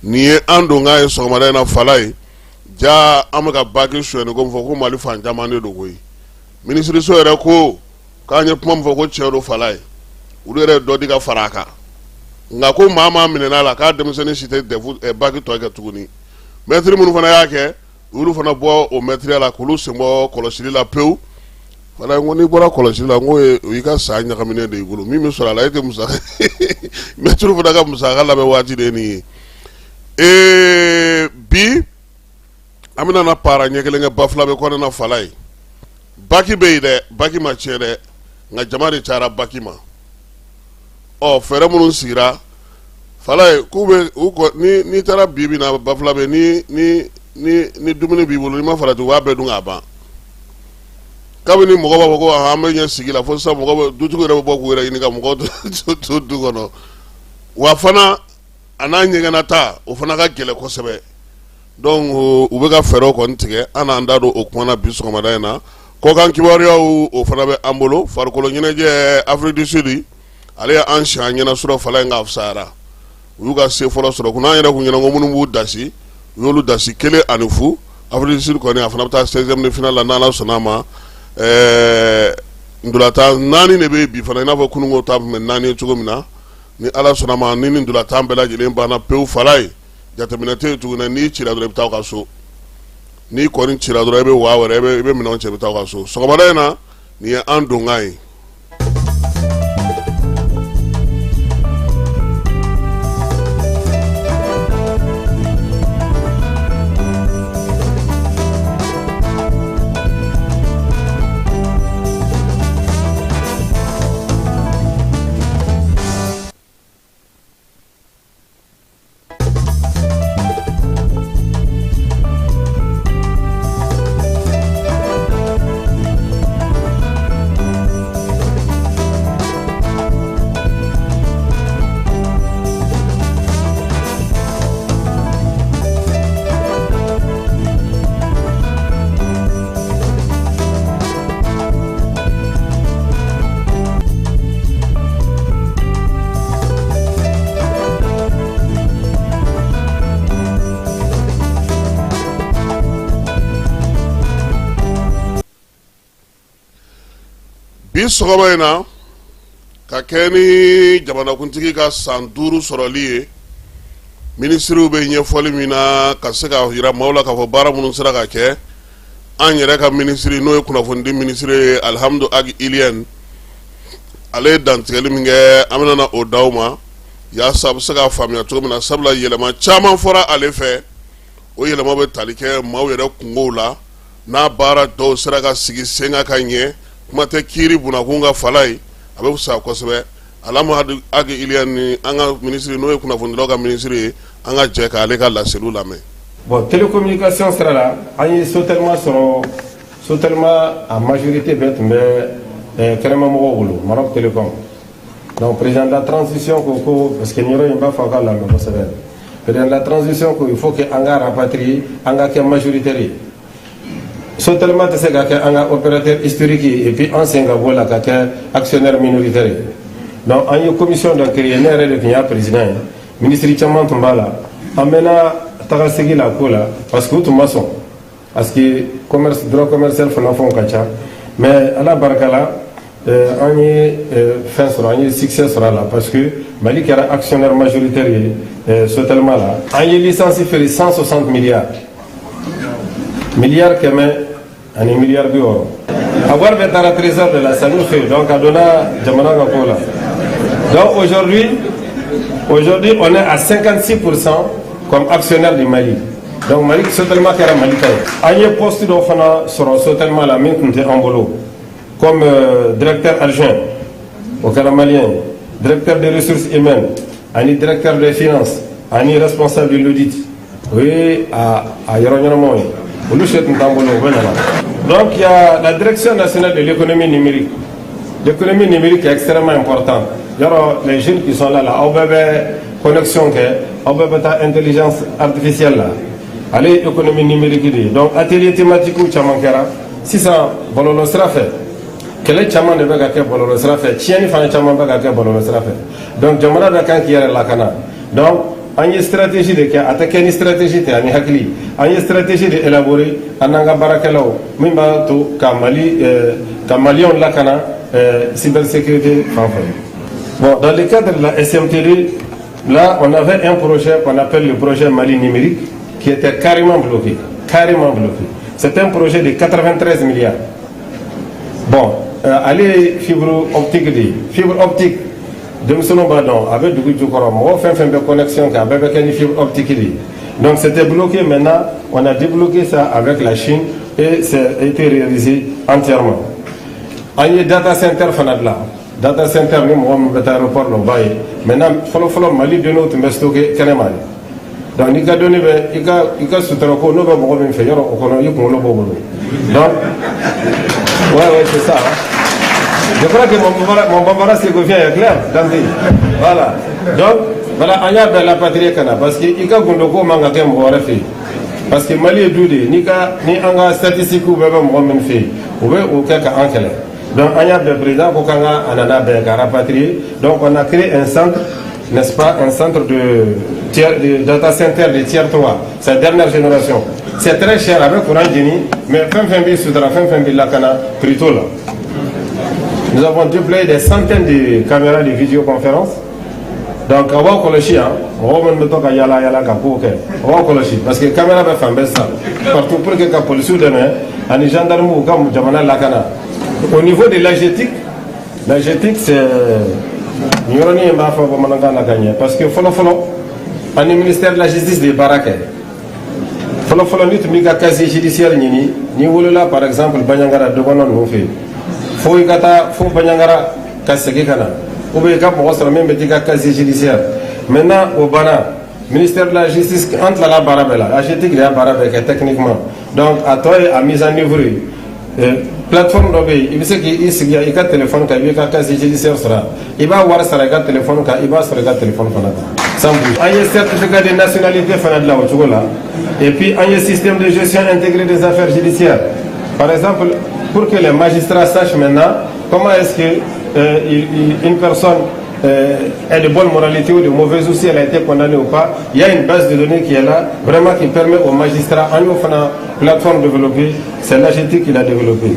Nin ye an donkan ye sɔgɔmada in na. Falaye ja, an bɛ ka baki sonyani ko min fɔ, ko Mali fan caman de don koyi. Minisiriso yɛrɛ ko k'an ye kuma min fɔ ko tiɲɛ don. Falaye, olu yɛrɛ ye dɔ di ka fara a kan, nka ko maa maa minɛna a la, k'a denmisɛnnin si tɛ DEF baki tɔ kɛ tuguni. Mɛtiri minnu fana y'a kɛ, olu fana bɔ o mɛtiriya la, k'olu sen bɔ kɔlɔsili la pewu. Falaye ko n'i bɔra kɔlɔsili la, n ko o y'i ka san ɲagaminen de y'i bolo. Min bɛ sɔrɔ a la, e tɛ musaka, mɛtiri fana ka musaka labɛn waati de ye nin ye. Ee, bi an bɛna na para ɲɛ kelen kɛ Bafulabe kɔnɛ na. Falaye, baki bɛ yen dɛ, baki ma tiɲɛ dɛ, nka jama de cayara baki ma. Ɔ, fɛɛrɛ minnu sigira, Falaye, k'u bɛ u kɔ ni n'i taara bi bi na Bafulabe, ni dumuni b'i bolo, n'i ma farati, u b'a bɛɛ dun k'a ban. Kabini mɔgɔ b'a fɔ ko an bɛ ɲɛ sigi la, fo sisan mɔgɔ bɛ dutigiw yɛrɛ bɛ bɔ k'u yɛrɛ ɲini ka mɔgɔw to du kɔnɔ. Wa fana a n'a ɲɛgɛnnata, o fana ka gɛlɛn kosɛbɛ. Donc u bɛ ka fɛɛrɛw kɔni tigɛ. An n'an da don o kuma na bi sɔgɔmada in na. Kɔkan kibaruyaw, o fana bɛ an bolo. Farikolo ɲɛnajɛ, Afrique du Sud, ale ye an si an ɲɛna surɔ. Falaye, nka fisayara, u y'u ka se fɔlɔ sɔrɔ kun. An yɛrɛ kun ɲɛna ko minnu b'u dasi, u y'olu dasi 1-0. Afrique du Sud kɔni, a fana bɛ taa 16e de finale la n'Ala sɔnna a ma. Ntolatan naani de bɛ bi fana, i n'a fɔ kununko ta tun bɛ naani ye cogo min na. Ni Ala sɔnna ma, ni ntolatan bɛɛ lajɛlen banna pewu, Falaye, jateminɛ tɛ yen tuguni. N'i cira dɔrɔn, i bɛ taa ka so. N'i kɔni cira dɔrɔn, i bɛ waa wɛrɛ, i bɛ minɛnw cɛ, i bɛ taa ka so. Sɔgɔmada in na, nin ye an donkan ye. Bi sɔgɔma in na, ka kɛ ni jamanakuntigi ka san 5 sɔrɔli ye, minisiriw bɛ ɲɛfɔli min na ka se ka jira maaw la k'a fɔ baara minnu sera ka kɛ, an yɛrɛ ka minisiri, n'o ye kunnafonidi minisiri ye, Alihamudu Agi Iliyɛni, ale ye dantigɛli min kɛ, an bɛna o d'aw ma yaasa a bɛ se k'a faamuya cogo min na. Sabula yɛlɛma caman fɔra ale fɛ, o yɛlɛma bɛ tali kɛ maaw yɛrɛ kunkow la. N'a baara dɔw sera ka sigi sen kan ka ɲɛ, kuma tɛ kiiri bunakun ka, Falaye, a bɛ fisaya kosɛbɛ. Alihamudu Agi Iliyɛni, an ka minisiri, n'o ye kunnafonidilaw ka minisiri ye, an ka jɛ k'ale ka laseliw lamɛn. Bon, télécommunication sira la, an ye Sotelma sɔrɔ. Sotelma, a majorité bɛɛ tun bɛ kɛnɛma mɔgɔw bolo, Maroc Télécom. Donc président de la transition ko, parce que nin yɔrɔ in b'a fɔ aw ka lamɛn kosɛbɛ, président de la transition ko il faut que an ka rapatrier, an ka kɛ majoritaire ye. Sotelma tɛ se ka kɛ an ka opérateur historique ye et puis an sen ka bɔ la ka kɛ actionnaire minoritaire ye. Donc an ye commission dɔ créer, ne yɛrɛ de tun y'a président ye, ministre caman tun b'a la. An mɛnna taga segi la ko la, parce que u tun ma sɔn, parce que commerce, droit commercial fana fɛnw ka ca. Mais Ala barika la, an ye fɛn sɔrɔ, an ye succès sɔrɔ a la, parce que Mali kɛra actionnaire majoritaire ye Sotelma la. An ye licence feere 160 milliards, miliyari 160. A wari bɛɛ taara trésor de la, ça nous fait, donc a donna jamana ka ko la. Donc aujourd'hui, on est à 56% comme actionnaire du Mali. Donc Mali, Sotelma kɛra Mali ta ye. An ye poste dɔ fana sɔrɔ Sotelma la min tun tɛ an bolo, comme directeur adjoint, o kɛra malien ye, directeur des ressources humaines ani directeur des finances ani responsable de l'audit. O ye a yɔrɔ ɲɛnamaw ye, olu se tun t'an bolo, o bɛ nana. Donc il y a la direction nationale de l'économie numérique. L'économie numérique est extrêmement importante. Yɔrɔ, les jeunes qui sont là là, aw bɛɛ bɛ connexion kɛ, aw bɛɛ bɛ taa intelligence artificielle la, ale ye économie numérique de ye. Donc atelier thématique caman kɛra. Sisan bɔlɔlɔ sira fɛ, kɛlɛ caman de bɛ ka kɛ bɔlɔlɔ sira fɛ, tiɲɛni fana caman bɛ ka kɛ bɔlɔlɔ sira fɛ. Donc jamana bɛ kan k'i yɛrɛ lakana. Donc An ye stratégie de kɛ, a tɛ kɛ ni stratégie tɛ ani hakili. An ye stratégie de élaborer an n'an ka baarakɛlaw min b'a to ka Mali ka Maliyɛnw lakana cybersécurité fan fɛ. Bon, dans le cadre de la SMTD, là, on avait un projet qu'on appelle le projet Mali numérique qui était carrément bloqué, carrément bloqué. C'est un projet de 93 milliards. Bon, ale ye fibre optique de ye. Fibre optique, denmisɛnninw b'a dɔn, a bɛ dugu jukɔrɔ, mɔgɔ fɛn fɛn bɛ connexion kɛ, a bɛɛ bɛ kɛ ni fibre optique de ye. Donc c'était bloqué. Maintenant, on a débloqué ça avec la Chine et c'est été réalisé entièrement. An ye data center fana dilan. Data center, ni mɔgɔ min bɛ taa aéroport la, o b'a ye. Maintenant, fɔlɔ fɔlɔ, Mali données tun bɛ stocké kɛnɛma de. Donc n'i ka données bɛ i ka sutura ko n'o bɛ mɔgɔ min fɛ yɔrɔ o kɔnɔ, i kunkolo b'o bolo. Donc ouais, c'est ça, hein. Je crois que mon bambara ségovien est clair, Dante. Voilà. Donc, voilà, an y'a bɛɛ rapatrier ka na parce que i ka gundo ko man ka kɛ mɔgɔ wɛrɛ fɛ yen. Parce que Mali ye du de ye, n'i ka ni an ka statistiques bɛɛ bɛ mɔgɔ min fɛ yen, u bɛ o kɛ ka an kɛlɛ. Donc an y'a bɛɛ, président ko k'an ka a nana bɛɛ ka rapatrier. Donc on a créé un centre, n'est-ce pas, un centre de data center de tier 3, c'est la dernière génération. C'est très cher, avec courant jeni, mais fɛn fɛn b'i sutura, fɛn fɛn b'i lakana, prix t'o la. Nous avons déployé des centaines de caméras de visioconférence. Donc a b'aw kɔlɔsi yan, mɔgɔ minnu bɛ to ka yala yala ka kow kɛ, a b'aw kɔlɔsi parce que caméra bɛ fan bɛɛ sisan, partout, pour que ka policiw dɛmɛ ani gendarmew ka jamana lakana. Au niveau de l'AGETIC, l'AGETIC, c'est nin yɔrɔnin in b'a fɔ bamanankan na ka ɲɛ, parce que fɔlɔ fɔlɔ, ani ministère de la Justice de ye baara kɛ. Fɔlɔ fɔlɔ, n'i tun b'i ka casier judiciaire ɲini, n'i wolola par exemple Bandiagara dɔgɔnɔ ninnu fɛ yen, fo i ka taa fo Bandiagara ka segin ka na, ou bien i ka mɔgɔ sɔrɔ min bɛ t'i ka casier judiciaire. Maintenant, o banna. Ministère de la Justice, an tilala baara bɛɛ la, AGETIC de y'a baara bɛɛ kɛ techniquement. Donc a tɔ ye a mise en œuvre ye. Plateforme dɔ bɛ yen, i bɛ se k'i sigi i ka téléphone kan, i b'i ka casier judiciaire sɔrɔ, i b'a wari sara i ka téléphone kan, i b'a sɔrɔ i ka téléphone fana kan sans bouger. An ye certificat de nationalité fana dilan o cogo la. Et puis an ye système de gestion intégrée des affaires judiciaires, par exemple pour que les magistrats sachent maintenant comment est-ce que une personne est de bonne moralité ou de mauvaise, ou si elle a été condamnée ou pas. Il y a une base de données qui est là, vraiment qui permet aux magistrats, an y'o fana plateforme développée, c'est l'AGETIC qui l'a développé.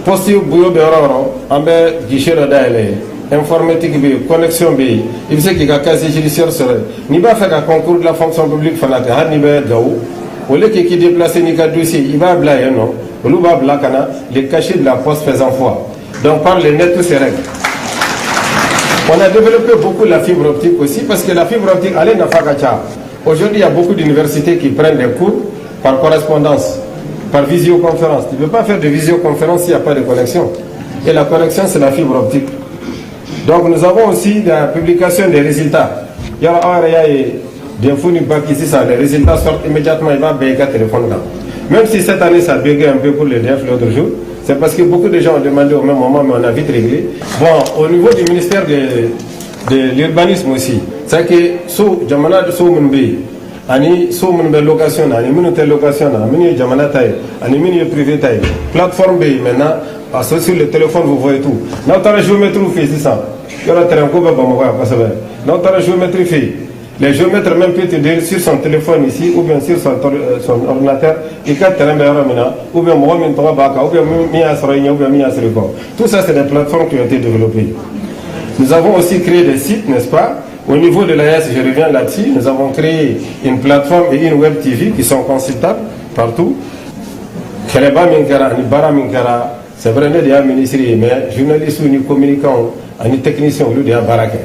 Poste bureau bɛ yɔrɔ o yɔrɔ, an bɛ guichet dɔ dayɛlɛ yen, informatique bɛ yen, connexion bɛ yen, i bɛ se k'i ka casier judiciaire sɔrɔ yen. N'i b'a fɛ ka concours de la fonction publique fana kɛ, hali n'i bɛ Gawo, au lieu que k'i déplacer n'i ka dossier, i b'a bila yen nɔ, olu b'a bila ka na, le cachet de la poste faisant foi. Donc par le net, tout se règle. On a développé beaucoup la fibre optique aussi, parce que la fibre optique, ale nafa ka ca. Aujourd'hui, il y a beaucoup d'universités qui prennent des cours par correspondance, par visioconférence. Tu ne peux pas faire de visioconférence s'il n'y a pas de connexion. Et la connexion, c'est la fibre optique. Donc nous avons aussi la publication des résultats. Il y a des fois, bac ici, ça, les résultats sortent immédiatement, il va payer téléphone là. Même si cette année ça buguait un peu pour le DEF l'autre jour, c'est parce que beaucoup de gens ont demandé au même moment, mais on a vite réglé. Bon, au niveau du ministère de l'Urbanisme aussi, c'est que so jamana so minnu bɛ yen, ani so minnu bɛ location na, ani minnu tɛ location na, minnu ye jamana ta ye, ani minnu ye privé ta ye, plateforme bɛ yen maintenant, parce que sur le téléphone vous voyez tout. N'aw taara géomètre fɛ yen sisan, yɔrɔ terrain ko bɛ Bamakɔ yan kosɛbɛ, n'aw taara géomètre fɛ yen, les géomètres même peut te dire sur son téléphone ici ou bien sur son ordinateur i ka terrain bɛ yɔrɔ min na, ou bien mɔgɔ min tɔgɔ b'a kan, ou bien min y'a sɔrɔ i ɲɛ, ou bien min y'a sɔrɔ i kɔ. Tout ça, c'est des plateformes qui ont été développées. Nous avons aussi créé des sites, n'est-ce pas? Au niveau de l'AES, je reviens là-dessus, nous avons créé une plateforme et une web TV qui sont consultables partout. Kɛlɛba min kɛra ani baara min kɛra, c'est vrai, ne de y'a ministre ye, mais journalistes ni communicants ani techniciens, olu de y'a baara kɛ.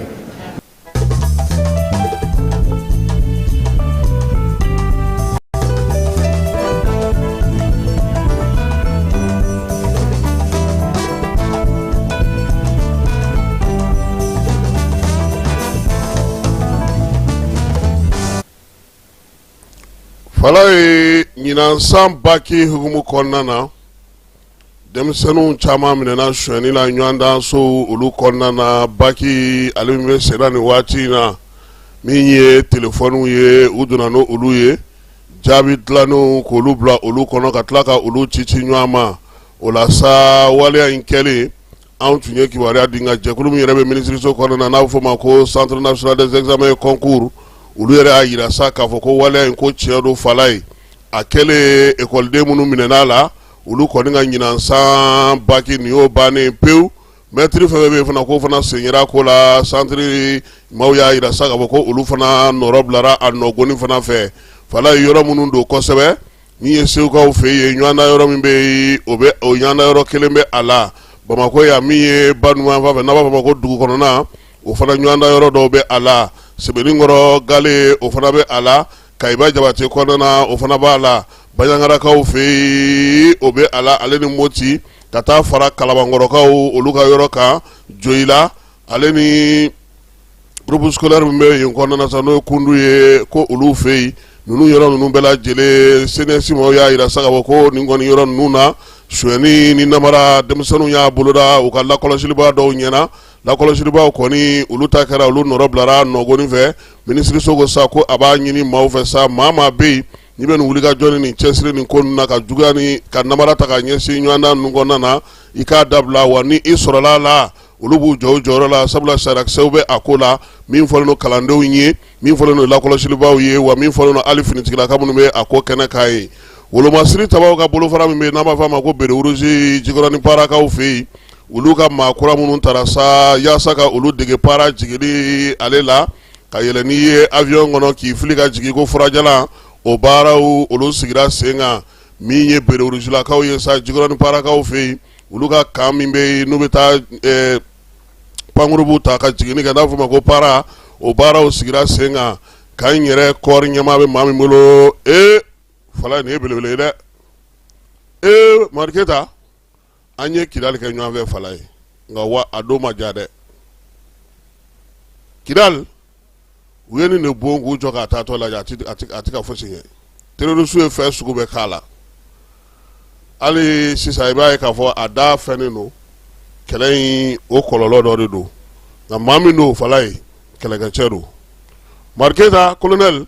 Fala ye ɲinan san baki hukumu kɔnɔna na, denmisɛnninw caman minɛna sonyɛni la ɲɔgɔndansow olu kɔnɔna na. Baki ale min bɛ senna nin waati in na, min ye telefɔniw ye, u donna n'o olu ye, jaabi dilannenw k'olu bila olu kɔnɔ ka tila ka olu ci ci ɲɔgɔn ma. O la sa, waleya in kɛlen, anw tun ye kibaruya di, nka jɛkulu min yɛrɛ bɛ minisiriso kɔnɔna na, n'a bɛ f'o ma ko Centre national des examens et concours, Olu yɛrɛ y'a jira sa k'a fɔ ko waleya in ko tiɲɛ don Falaye. A kɛlen, ekɔliden minnu minɛna a la, olu kɔni ka ɲinan san baki nin y'o bannen pewu. Mɛtiri fɛn fɛn bɛ yen fana, k'o fana sen yera ko la. Santiri maaw y'a jira sa k'a fɔ ko olu fana nɔrɔ bilara a nɔgɔni fana fɛ Falaye. Yɔrɔ minnu don kosɛbɛ, min ye Segukaw fɛ yen, ɲɔgɔndan yɔrɔ min bɛ yen, o bɛ o ɲɔgɔndan yɔrɔ kelen bɛ a la Bamakɔ yan. Min ye ba numanfan fɛ, n'a b'a fɔ ma ko dugu kɔnɔna, o fana ɲɔgɔndan yɔrɔ dɔw bɛ a la. Sebenikɔrɔ Gale, o fana bɛ a la. Kayiba Jabate kɔnɔna na, o fana b'a la. Bajangarakaw fɛ yen, o bɛ a la, ale ni Moti, ka taa fara Kalabankɔrɔkaw olu ka yɔrɔ kan, Joyila, ale ni groupe scolaire min bɛ yen kɔnɔna sa, n'o ye Kundu ye, ko olu fɛ yen. Ninnu yɔrɔ ninnu bɛɛ lajɛlen, CNSS maaw y'a jira sa k'a fɔ ko nin kɔni yɔrɔ ninnu na, sonyɛni ni namara, denmisɛnninw y'a boloda u ka lakɔlɔsilibaa dɔw ɲɛna. Lakɔlɔsilibaaw kɔni, olu ta kɛra, olu nɔrɔ bilara nɔgɔni fɛ. Minisiriso ko sa ko a b'a ɲini maaw fɛ sa, maa maa bɛ yen n'i bɛ nin wulikajɔ ni nin cɛsiri nin ko ninnu na, ka juguya ni ka namara ta ka ɲɛsin ɲɔgɔndan ninnu kɔnɔna na, i k'a dabila. Wa ni i sɔrɔla a la, olu b'u jɔ u jɔyɔrɔ la, sabula sariyakisɛw bɛ a ko la. Min fɔlen don kalandenw ye, min fɔlen don lakɔlɔsilibaaw ye, wa min fɔlen don hali finitigilaka minnu bɛ a ko kɛnɛ kan ye. Wolomasiri tabaw ka bolofara min bɛ yen, n'an b'a fɔ a ma ko béret rouge, Jikɔrɔni Parakaw fɛ yen, olu ka maa kura minnu tara sa yaasa ka olu dege para jigili ale la, ka yɛlɛ n'i ye avion kɔnɔ k'i fili ka jigin ko furajalan, o baaraw olu sigira sen kan. Min ye béret rouge lakaw ye sa Jikɔrɔni Parakaw fɛ yen, olu ka camp min bɛ yen, n'u bɛ taa pankurubu ta ka jiginni kɛ, n'a fɔ ma ko para, o baaraw sigira sen kan. Camp in yɛrɛ corps ɲɛmaa bɛ maa min bolo, ee Falaye, nin ye belebele ye dɛ. Ee Mamadu Keyita, an ye Kidali kɛ ɲɔgɔn fɛ Falaye, nka wa a don ma diya dɛ. Kidali, u ye nin de bon k'u jɔ k'a taatɔ lajɛ, a tɛ ka fosi ɲɛ. Terroriste ye fɛn sugu bɛɛ k'a la. Hali sisan, i b'a ye k'a fɔ a da fɛnnen don. Kɛlɛ in, o kɔlɔlɔ dɔ de don. Nka maa min don Falaye, kɛlɛkɛcɛ don. Mamadu Keyita colonel,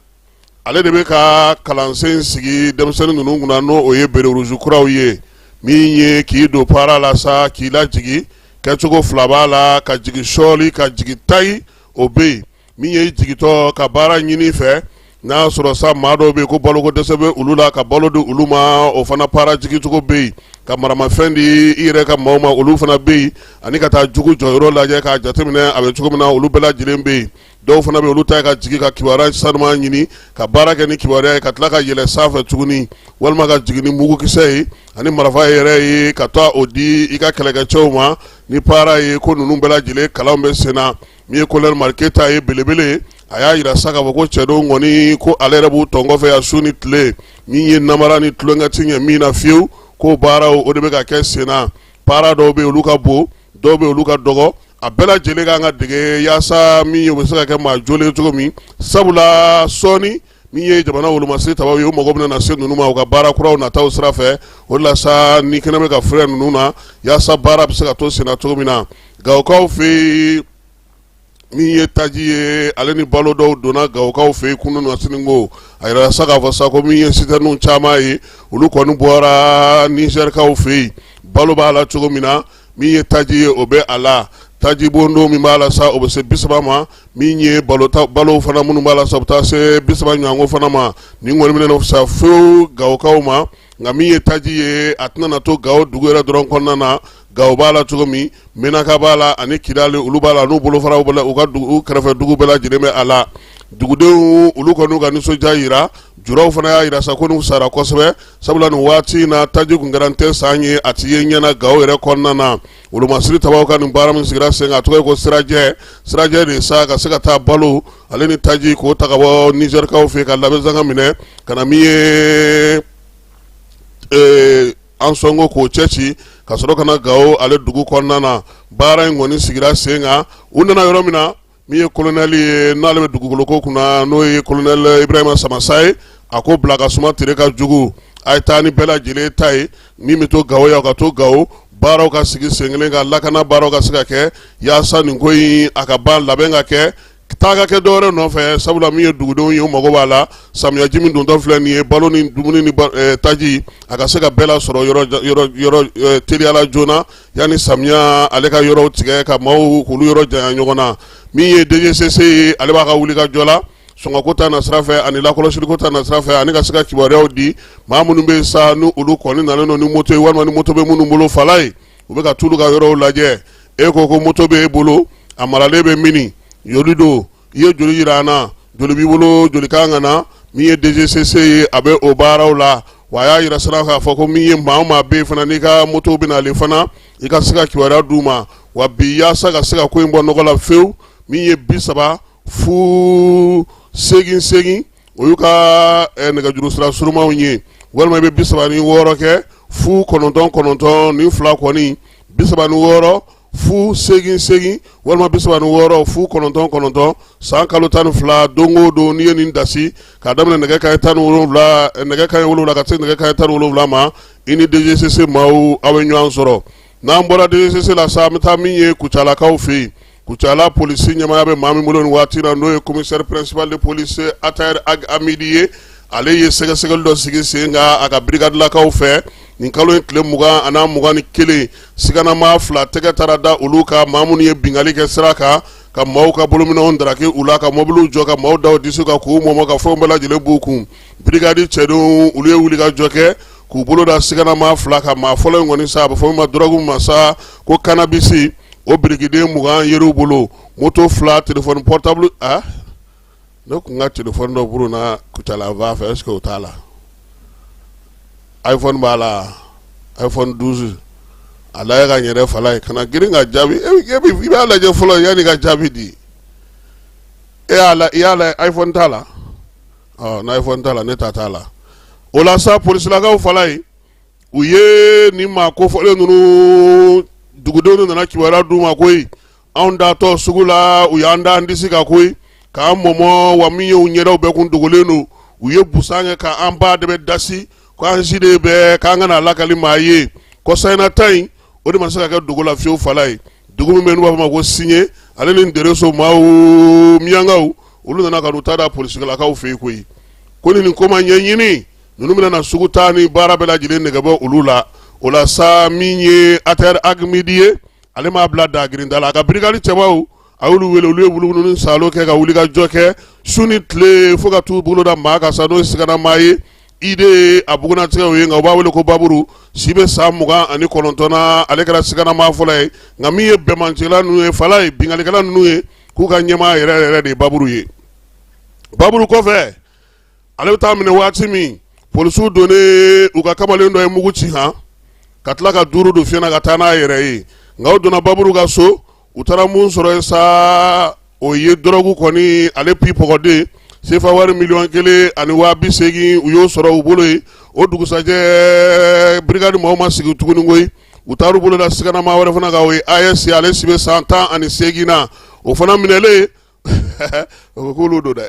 ale de bɛ ka kalansen sigi denmisɛnnin ninnu kunna, n'o o ye béret rouge kuraw ye. Min ye k'i don para la sa k'i lajigin, kɛcogo fila b'a la: ka jigin sɔɔli, ka jigin tayi, o bɛ yen. Min ye jigintɔ ka baara ɲini fɛ, n'a y'a sɔrɔ sa maa dɔw bɛ yen ko baloko dɛsɛ bɛ olu la, ka balo di olu ma, o fana para jigincogo bɛ yen. Ka maramafɛn di i yɛrɛ ka maaw ma, olu fana bɛ yen. Ani ka taa jugu jɔyɔrɔ lajɛ k'a jateminɛ a bɛ cogo min na, olu bɛɛ lajɛlen bɛ yen. Dɔw fana bɛ, olu ta ka jigin ka kibaruya sanuman ɲini, ka baara kɛ ni kibaruya ye, ka tila ka yɛlɛ sanfɛ tuguni, walima ka jigin ni mugukisɛ ye ani marifa yɛrɛ ye, ka taa o di i ka kɛlɛkɛcɛw ma ni para ye. Ko ninnu bɛɛ lajɛlen kalan bɛ sen na. Min ye colonel Mamadu Keyita ye, belebele, a y'a jira sa k'a fɔ ko cɛdenw kɔni, ko ale yɛrɛ b'u tɔn kɔfɛ yan su ni tile. Min ye namara ni tulonkɛ ti ɲɛ min na fiyewu, k'o baaraw o de bɛ ka kɛ sen na. Para dɔw bɛ yen, olu ka bon, dɔw bɛ olu ka dɔgɔ. A bɛɛ lajɛlen kan ka dege yaasa min ye, u bɛ se ka kɛ maa jolen cogo min, sabula sɔɔni, min ye jamana wolomasiri tabaw ye, u mago bɛna na se ninnu ma u ka baara kuraw nataw sira fɛ. O de la sa, ni kɛnɛ bɛ ka fɛrɛ ninnu na yaasa baara bɛ se ka to senna cogo min na. Gawokaw fɛ yen, min ye taji ye, ale ni balo dɔw donna Gawokaw fɛ yen kunun na sini. Ko a yɛrɛ sa k'a fɔ sa ko min ye sitɛriniw caman ye, olu kɔni bɔra Nizɛrikaw fɛ yen. Balo b'a la cogo min na, min ye taji ye, o bɛ a la. Taji bondon min b'a la sa, o bɛ se 30 ma. Min ye balow fana minnu b'a la sa, o bɛ taa se 30 ɲɔgɔnko fana ma. Nin kɔni bɛna fisaya fewu Gawokaw ma. Nka min ye taji ye, a tɛna na to Gawo dugu yɛrɛ dɔrɔn kɔnɔna na. Gawo b'a la cogo min, Menaka b'a la, ani Kidali, olu b'a la, n'u bolofaraw b'a la, u ka dugu kɛrɛfɛ dugu bɛɛ lajɛlen bɛ a la. Dugudenw, olu kɔni ka nisɔndiya jira. Juraw fana y'a jira sa ko n'u sara kosɛbɛ, sabula nin waati in na, taji kun kɛra tɛ san ye, a tɛ ye ɲɛna Gawo yɛrɛ kɔnɔna na. Wolomasiri tabaw ka nin baara min sigira sen kan, a tɔgɔ ye ko sirajɛ. Sirajɛ de sa ka se ka taa balo ale ni taji k'o ta ka bɔ Nizɛrikaw fɛ, ka Labezanga minɛ ka na min ye Ansɔngo k'o cɛ ci, ka sɔrɔ ka na Gawo ale dugu kɔnɔna na. Baara in kɔni sigira sen kan. U nana yɔrɔ min na, min ye kolonɛli ye, n'ale bɛ dugukolo ko kunna, n'o ye kolonɛli Ibrahima Samasa ye, a ko bila ka suma tere ka jugu, a ye taa ni bɛɛ lajɛlen ta ye. Min bɛ to Gawo yan, ka to Gawo, baaraw ka sigi sen kelen ka lakana baaraw ka se ka kɛ yaasa nin ko in a ka ban, labɛn ka kɛ, taa ka kɛ dɔwɛrɛ nɔfɛ, sabula min ye dugudenw ye, u mago b'a la. Samiyaji min dontɔ filɛ nin ye, balo ni dumuni ni taji, a ka se ka bɛɛ lasɔrɔ yɔrɔ teliyala joona, yanni samiya ale ka yɔrɔw tigɛ ka maaw k'olu yɔrɔ janya ɲɔgɔn na. Min ye DGCC ye, ale b'a ka wuli ka jɔ la. Sɔngɔko ta nasira fɛ ani lakɔlɔsiliko ta nasira fɛ ani ka se ka kibaruyaw di maa minnu bɛ sa ni olu kɔni nalen don ni moto ye walima ni moto bɛ minnu bolo falaye u bɛ ka t'olu ka yɔrɔw lajɛ. E ko ko moto bɛ e bolo, a maralen bɛ mini, joli don, i ye joli jira an na, joli b'i bolo, joli kan ka na. Min ye DGCC ye, a bɛ o baaraw la. Wa a y'a jira sira k'a fɔ ko min ye maa o maa bɛ yen fana, n'i ka moto bɛ nalen fana, i ka se ka kibaruya d'u ma. Wa bi, yaasa ka se ka ko in bɔ nɔgɔ la fewu, min ye 30 0 8 8, o y'u ka nɛgɛjuru sira surumanw ye, walima i bɛ 36 kɛ 0 9 9 ni 2 kɔni, 36 0 8 8 walima 36 0 9 9. San kalo 12, don o don, n'i ye nin dasi k'a daminɛ nɛgɛ kanɲɛ 17, nɛgɛ kanɲɛ 7 ka se nɛgɛ kanɲɛ 17 ma, i ni DGCC maaw aw bɛ ɲɔgɔn sɔrɔ. N'an bɔra DGCC la sa, an bɛ taa min ye Kucalakaw fɛ yen. Kucala polisi ɲɛmaaya bɛ maa min bolo nin waati na, n'o ye commissaire principal de police Atayɛri Ag Amidi ye, ale ye sɛgɛsɛgɛli dɔ sigi sen kan a ka brigadelakaw fɛ nin kalo in tile 20 ani 21. Siganamaa fila tɛgɛ taara da olu kan, maa minnu ye binkanni kɛ sira kan, ka maaw ka bolominɛnw daraki u la, ka mɔbiliw jɔ, ka maaw da u disi kan, k'u mɔmɔ, ka fɛnw bɛɛ lajɛlen b'u kun. Brigade cɛdenw, olu ye wulikajɔ kɛ k'u bolo da siganamaa fila kan. Maa fɔlɔ in kɔni sa, a bɛ fɔ min ma dɔrɔgu masa ko cannabis, o birikiden 20 yer'u bolo, moto fila, téléphone portable. A ne tun ka téléphone dɔ burunna Kucala ba fɛ, est-ce que o t'a la? iPhone b'a la, iPhone 12. A lajɛ ka ɲɛ dɛ, Falaye, kana girin ka jaabi. I b'a lajɛ fɔlɔ yanni ka jaabi di. E y'a la, i y'a la, iPhone t'a la. Ɔ, n'a iPhone t'a la, ne ta t'a la. O la sa, polisilakaw, Falaye, u ye nin maa kofɔlen ninnu, dugudenw nana kibaruya d'u ma koyi. Anw datɔ sugu la, u y'an da an disi kan koyi, k'an mɔmɔ. Wa min ye, u ɲɛdaw bɛɛ kun dogolen don. U ye busan kɛ k'an ba de bɛ dasi ko an si de bɛɛ k'an kana lakali maa ye. Kɔsa in na ta in, o de ma se ka kɛ dogo la fiyewu, Falaye. Dugu min bɛ n'u b'a fɔ ma ko Siɲe, ale ni Ndereso maaw, miyankaw, olu nana ka n'u ta da polisilakaw fɛ yen koyi, ko ni nin ko ma ɲɛɲini, ninnu bɛna na sugu taa ni baara bɛɛ lajɛlen nɛgɛbɔ olu la. O la sa, min ye Atayɛri Agimidi ye, ale m'a bila dagirinda la. A ka brigade cɛbaw, a y'olu wele, olu ye wuluwulu ni saalo kɛ ka wuli ka jɔ kɛ su ni tile fo ka t'u bolo da maa kan sa, n'o ye siganamaa ye, ide a bugunatigɛw ye, nka u b'a wele ko Baburu, si bɛ san 29 na. Ale kɛra siganamaa fɔlɔ ye. Nka min ye bɛnbancila ninnu ye, Falaye, binkannikɛla ninnu ye, k'u ka ɲɛmaa yɛrɛ yɛrɛ de ye Baburu ye. Baburu kɔfɛ, ale bɛ taa minɛ waati min, polisiw donnen, u ka kamalen dɔ ye mugu ci han ka tila ka duuru don fiɲɛ na ka taa n'a yɛrɛ ye. Nka u donna Baburu ka so, u taara mun sɔrɔ yen sa? O ye dɔrɔgu kɔni, ale pipɔgɔden, sefa wari 1,080,000, u y'o sɔrɔ u bolo yen. O dugusajɛ, brigade maaw ma sigi tuguni koyi, u taara u bolo da siganamaa wɛrɛ fana kan, o ye AS, ale si bɛ san 18 na. O fana minɛlen, o ko k'olu don dɛ,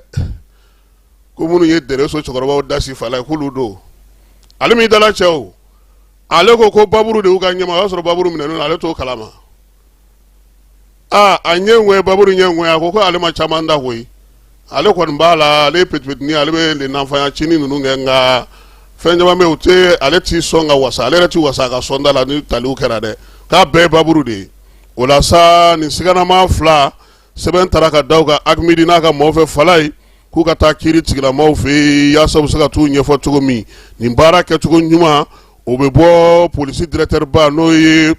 ko minnu ye Dereso cɛkɔrɔbaw dasi Falaye, k'olu don. Ale min dala cɛ o, ale ko ko Baburu de y'u ka ɲɛmaa. O y'a sɔrɔ Baburu minɛnen, ale t'o kalama. Aa, a ɲɛ ŋɔɛ, Baburu ɲɛ ŋɔɛ. A ko ko ale ma caman da koyi, ale kɔni b'a la, ale ye petipetini, ale bɛ le nanfanya cini ninnu kɛ, nka fɛn caman bɛ yen, o tɛ ale t'i sɔn ka wasa, ale yɛrɛ t'i wasa a ka sɔnda la ni taliw kɛra dɛ, k'a bɛɛ ye Baburu de ye. O la sa, nin siganamaa fila, sɛbɛn taara ka da u kan Agimidi n'a ka maaw fɛ, Falaye, k'u ka taa kiiri tigilamaw fɛ yen, yaasa u bɛ se ka t'u ɲɛfɔ cogo min nin baara kɛcogo ɲuman. O bɛ bɔ polisi directeur ba, n'o ye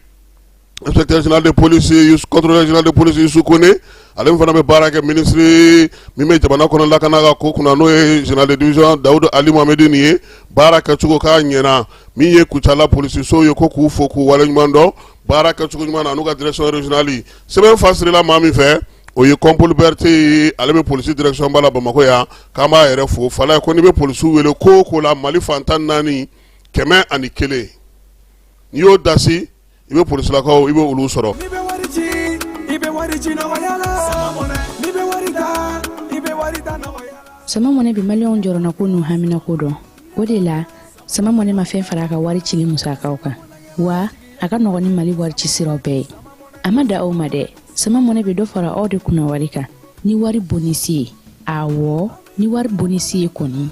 inspecteur général de police, contrôleur général de police Yusu Kone, ale min fana bɛ baara kɛ ministre min bɛ jamana kɔnɔ lakana ka ko kunna, n'o ye général de division Dawudu Ali Mohamedi nin ye. Baara kɛcogo k'a ɲɛna. Min ye Kucala polisiso ye, ko k'u fo k'u waleɲuman dɔn baara kɛcogo ɲuman na, n'u ka direction régionale. Sɛbɛn fasirila maa min fɛ, o ye Kɔnpoli Berete ye, ale bɛ polisi direction ba la Bamakɔ yan, k'an b'a yɛrɛ fo. Falaye, ko n'i bɛ polisiw wele ko o ko la Mali fan 14, 101, n'i y'o dasi, i bɛ polisilakaw, i bɛ olu sɔrɔ. N'i bɛ wari ci, i bɛ wari ci nɔgɔya la. N'i bɛ wari ta, i bɛ wari ta nɔgɔya la. Sama Mɔnɛ bɛ Maliyɛnw jɔrɔnako n'u haminako dɔn. O de la, Sama Mɔnɛ ma fɛn fara a ka wari cili musakaw kan, wa a ka nɔgɔn ni Mali wari ci siraw bɛɛ ye. A ma da aw ma dɛ, Sama Mɔnɛ bɛ dɔ fara aw de kunna wari kan ni wari bonisi ye. Awɔ, ni wari bonisi ye kɔni.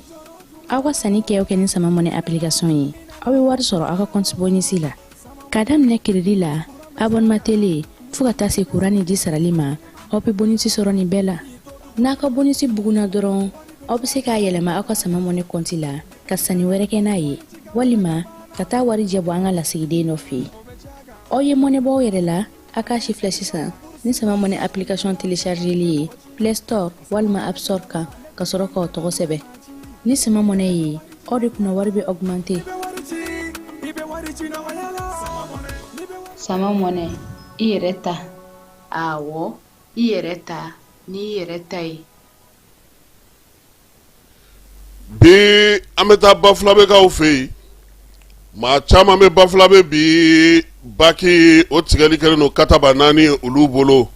Aw ka sanni kɛ o kɛ ni Sama Mɔnɛ application ye, aw bɛ wari sɔrɔ aw ka compte bonisi la. K'a daminɛ crédit la, abonnement télé, fo ka taa se kuran ni ji sarali ma, aw bɛ bonisi sɔrɔ nin bɛɛ la. N'a ka bonisi bugunna dɔrɔn, aw bɛ se k'a yɛlɛma aw ka Sama Money kɔnti la ka sanni wɛrɛ kɛ n'a ye, walima ka taa warijɛ bɔ an ka lasigiden dɔ fɛ yen. Aw ye mɔnɛ bɔ aw yɛrɛ la, a k'a sifilɛ sisan ni Sama Money application téléchargeli ye Play Store walima App Store kan, ka sɔrɔ k'aw tɔgɔ sɛbɛn. Ni Sama Money ye, aw de kunna wari bɛ augmenter. Sama Money, i yɛrɛ ta. Awɔ, i yɛrɛ ta n'i yɛrɛ ta ye. Bi an bɛ taa Bafulabɛkaw fɛ yen. Maa caman bɛ Bafulabɛ bi, baki o tigɛli kɛlen don kataba naani olu bolo.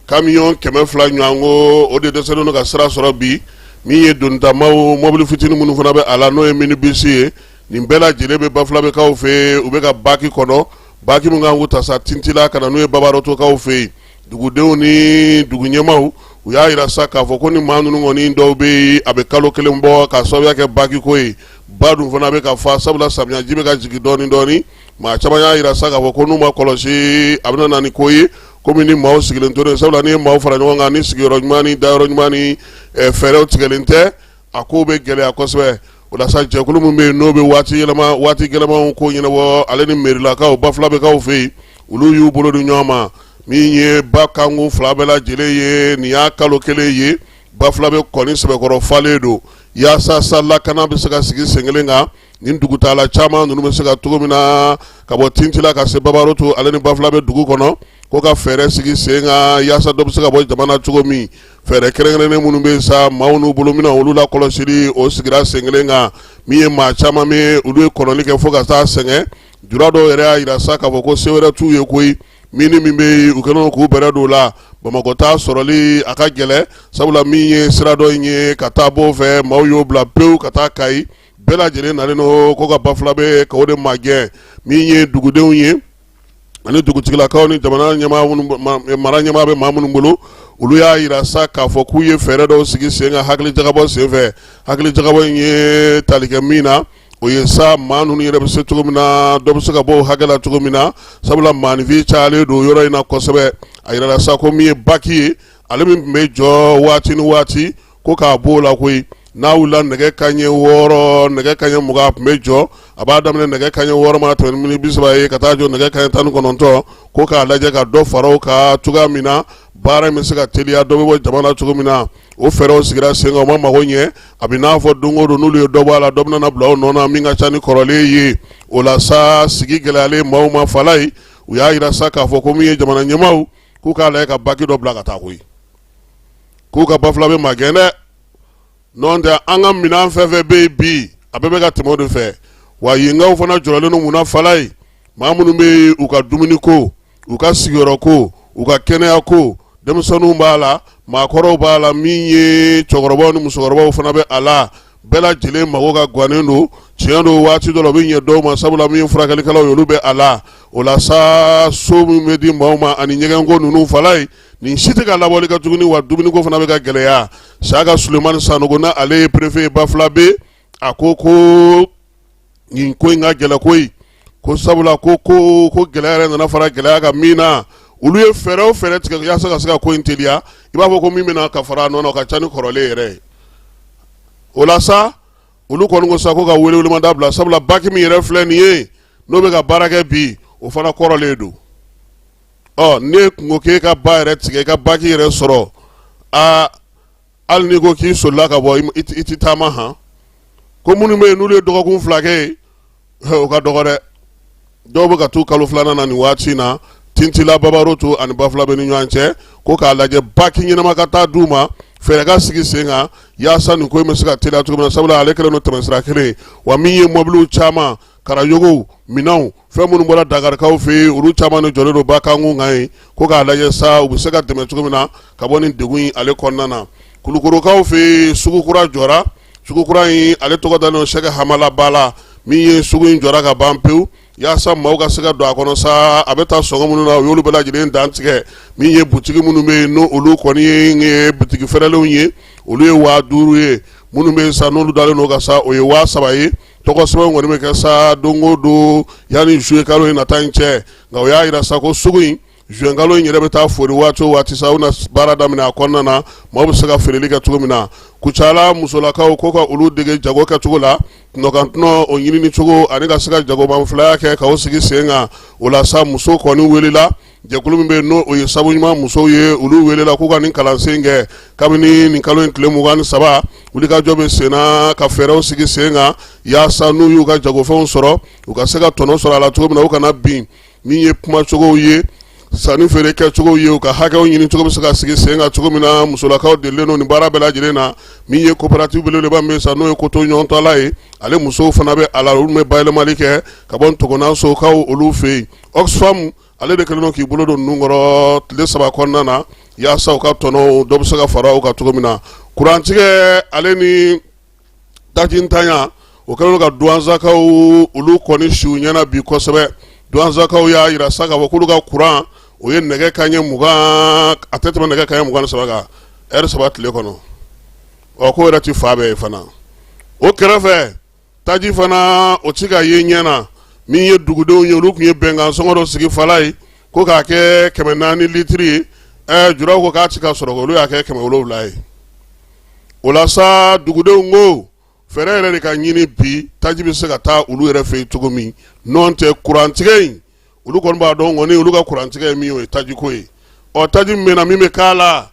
Kamiyɔn 200 ɲɔgɔnko o de dɛsɛlen don ka sira sɔrɔ bi. Min ye donitamaw, mɔbili fitinin minnu fana bɛ a la, n'o ye minibisi ye, nin bɛɛ lajɛlen bɛ Bafulabɛkaw fɛ yen. U bɛ ka baki kɔnɔ, baki min kan k'u ta sa Tintila ka na n'u ye Babarotokaw fɛ yen. Dugudenw ni dugu ɲɛmaaw, u y'a jira sa k'a fɔ ko ni maa ninnu kɔni dɔw bɛ yen, a bɛ kalo kelen bɔ k'a sababuya kɛ baki ko ye. Ba dun fana bɛ ka fa, sabula samiyaji bɛ ka jigin dɔɔnin dɔɔnin. Maa caman y'a jira sa k'a fɔ ko n'u ma kɔlɔsi, a bɛna na ni ko ye, komi ni maaw sigilen to, sabula ni ye maaw fara ɲɔgɔn kan ni sigiyɔrɔ ɲuman ni dayɔrɔ ɲuman ni fɛɛrɛw tigɛlen tɛ, a ko bɛ gɛlɛya kosɛbɛ. O la sa, jɛkulu min bɛ yen n'o bɛ waati yɛlɛma, waati gɛlɛmanw ko ɲɛnabɔ, ale ni merilakaw Bafulabɛkaw fɛ yen, olu y'u bolo di ɲɔgɔn ma. Min ye ba kankun fila bɛɛ lajɛlen ye, nin y'a kalo kelen ye, Bafulabɛ kɔni sɛbɛkɔrɔ falen don, yaasa sa lakana bɛ se ka sigi sen kelen kan nin dugutaala caman ninnu bɛ se ka cogo min na ka bɔ Tintila ka se Babaroto ale ni Bafulabɛ dugu kɔnɔ, ko ka fɛɛrɛ sigi sen kan yaasa dɔ bɛ se ka bɔ jama na cogo min. Fɛɛrɛ kɛrɛnkɛrɛnnen minnu bɛ sa maaw n'u bolominɛn, olu la kɔlɔsili o sigira sen kelen kan. Min ye maa caman bɛ, olu ye kɔnɔli kɛ fo ka taa sɛgɛn. Jula dɔw yɛrɛ y'a jira sa k'a fɔ ko se wɛrɛ t'u ye koyi. Min ni min bɛ yen, u kɛlen k'u bɛrɛ don o la. Bamakɔ taa sɔrɔli a ka gɛlɛn, sabula min ye sira dɔ in ye ka taa bɔ fɛ, maaw y'o bila pewu ka taa Kayi. Bɛɛ lajɛlen nalen don ko ka Bafulabɛ ka o de magɛn. Min ye dugudenw ye ani dugutigilakaw ni jamana ɲɛmaa, mara ɲɛmaa bɛ maa minnu bolo, olu y'a jira sa k'a fɔ k'u ye fɛɛrɛ dɔw sigi sen kan hakili jagabɔ senfɛ. Hakili jagabɔ in ye tali kɛ min na, o ye sa maa ninnu yɛrɛ bɛ se cogo min na, dɔ bɛ se ka bɔ o hakɛ la cogo min na, sabula maaninfin cayalen don yɔrɔ in na kosɛbɛ. A yirala sa ko min ye baki ye, ale min tun bɛ jɔ waati ni waati, ko k'a b'o la koyi. N'a wulila nɛgɛ kanɲɛ 6, nɛgɛ kanɲɛ 20, a tun bɛ jɔ. A b'a daminɛ nɛgɛ kanɲɛ 6 mana tɛmɛ ni miniti 30 ye ka taa jɔ nɛgɛ kanɲɛ 19, ko k'a lajɛ ka dɔ fara o kan cogoya min na baara in bɛ se ka teliya, dɔ bɛ bɔ jama na cogo min na. O fɛɛrɛw sigira sen kan, o ma mago ɲɛ. A bɛ n'a fɔ don o don, n'olu ye dɔ bɔ a la, dɔ bɛna bila o nɔ na min ka ca ni kɔrɔlen ye. O la sa, sigi gɛlɛyalen maaw ma fala ye, u y'a jira sa k'a fɔ ko min ye jamana ɲɛmaaw, k'u k'a lajɛ ka baki dɔ bila ka taa koyi, k'u ka Bafulabɛ magɛn dɛ. N'o tɛ, an ka minɛn fɛn fɛn bɛ yen bi, a bɛɛ bɛ ka tɛmɛ o de fɛ. Wa yenkaw fana jɔrɔlen don mun na fala ye? Maa minnu bɛ yen, u ka dumuni ko, u ka sigiyɔrɔ ko, u ka kɛnɛya ko, denmisɛnninw b'a la, maakɔrɔw b'a la, min ye cɛkɔrɔbaw ni musokɔrɔbaw fana bɛ a la, bɛɛ lajɛlen mago ka gannen don. Tiɲɛ don, waati dɔ la o bɛ ɲɛ dɔw ma, sabula min ye furakɛlikɛlaw ye, olu bɛ a la. O la sa, so min bɛ di maaw ma ani ɲɛgɛnko ninnu fala ye, nin si tɛ ka labɔli kɛ tuguni. Wa dumuniko fana bɛ ka gɛlɛya. Siyaka Sulemani Sanogo, na ale ye préfet ye Bafulabɛ, a ko ko nin ko in ka gɛlɛn koyi, ko sabula ko ko ko gɛlɛya yɛrɛ nana fara gɛlɛya kan min na, olu ye fɛɛrɛ o fɛɛrɛ tigɛ yaasa ka se ka ko in teliya, i b'a fɔ ko min bɛna ka fara a nɔ na, o ka ca ni kɔrɔlen yɛrɛ ye. O la sa, olu kɔni ko sa ko ka welewelemada bila, sabula baki min yɛrɛ filɛ nin ye, n'o bɛ ka baara kɛ bi, o fana kɔrɔlen don. Ɔ ne kun ko k'e ka ba yɛrɛ tigɛ, i ka baki yɛrɛ sɔrɔ, aa, hali n'i ko k'i solila ka bɔ, i tɛ taama han. Ko minnu bɛ yen, n'olu ye dɔgɔkun 2 kɛ yen, o ka dɔgɔ dɛ. Dɔw bɛ ka t'u kalo filanan na nin waati in na Tintila, Babaroto ani Bafulabɛ ni ɲɔgɔn cɛ, ko k'a lajɛ baki ɲɛnama ka taa d'u ma, fɛɛrɛ ka sigi sen kan yaasa nin ko in bɛ se ka teliya cogo min na, sabula ale kɛlen don tɛmɛsira kelen. Wa min ye mɔbiliw caman, karayogow, minɛnw, fɛn minnu bɔra Dakarikaw fɛ yen, olu caman de jɔlen don ba kankun kan yen, ko k'a lajɛ sa u bɛ se ka dɛmɛ cogo min na ka bɔ nin degun in ale kɔnɔna na. Kulukorokaw fɛ yen, sugu kura jɔra. Sugu kura in, ale tɔgɔ dalen don Sɛki Hamala Ba la. Min ye sugu in jɔra ka ban pewu, yaasa maaw ka se ka don a kɔnɔ sa, a bɛ taa sɔngɔ minnu na, u y'olu bɛɛ lajɛlen dantigɛ. Min ye butigi minnu bɛ yen, n'o olu kɔni ye butigi fɛrɛlenw ye, olu ye 5000 ye. Minnu bɛ yen sa, n'olu dalen don ka sa, o ye 3000 ye. Tɔgɔ sɛbɛn kɔni bɛ kɛ sa don o don yanni juillet kalo in nata in cɛ. Nka o y'a jira sa ko sugu in Zuwɛnkalo in yɛrɛ bɛ taa fori waati o waati sa, u na baara daminɛ a kɔnɔna na, maaw bɛ se ka feereli kɛ cogo min na. Kucala musolakaw ko ka olu dege jago kɛcogo la, tɔnɔkantɔnɔ o ɲinini cogo ani ka se ka jagomanfilaya kɛ k'o sigi sen kan. O la sa, muso kɔni welela, jɛkulu min bɛ yen n'o o ye sabu ɲuman musow ye, olu welela k'u ka nin kalansen kɛ kabini nin kalo in tile 23. Wulikajɔ bɛ sen na ka fɛɛrɛw sigi sen kan yaasa n'u y'u ka jagofɛnw sɔrɔ, u ka se ka tɔnɔ sɔrɔ a la cogo min na, u kana bin. Min ye kumacogow ye, sanni feere kɛcogow ye, u ka hakɛw ɲini cogo bɛ se ka sigi sen kan cogo min na, musolakaw delilen don nin baara bɛɛ lajɛlen na. Min ye coopérative belebeleba min bɛ sa, n'o ye koto ɲɔgɔntɔla ye, ale musow fana bɛ a la, olu bɛ bayɛlɛmali kɛ ka bɔ Ntogonasokaw olu fɛ yen. Oxfam ale de kɛlen don k'i bolo don ninnu kɔrɔ tile 3 kɔnɔna na yaasa u ka tɔnɔw dɔ bɛ se ka fara u kan cogo min na. Kurantigɛ ale ni tajintanya, o kɛlen don ka Duwanzakaw olu kɔni si u ɲɛna bi kosɛbɛ. Duwanzakaw y'a jira sa k'a fɔ k'olu ka kuran o ye nɛgɛ kanɲɛ 20, a tɛ tɛmɛ nɛgɛ kanɲɛ 23 kan, ɛri 3 tile kɔnɔ. Ɔ k'o yɛrɛ tɛ fa bɛɛ ye fana. O kɛrɛfɛ, taji fana o ti ka ye ɲɛ na. Min ye dugudenw ye, olu tun ye bɛnkan sɔngɔ dɔ sigi fala ye ko k'a kɛ 400 litiri ye. Juraw ko k'a ti ka sɔrɔ, olu y'a kɛ 700 ye. O la sa, dugudenw ko fɛɛrɛ yɛrɛ de ka ɲini bi taji bɛ se ka taa olu yɛrɛ fɛ yen cogo min. N'o tɛ, kurantigɛ in, olu kɔni b'a dɔn kɔni olu ka kurantigɛ ye min ye, o ye tajiko ye. Ɔ taji min bɛ na, min bɛ k'a la,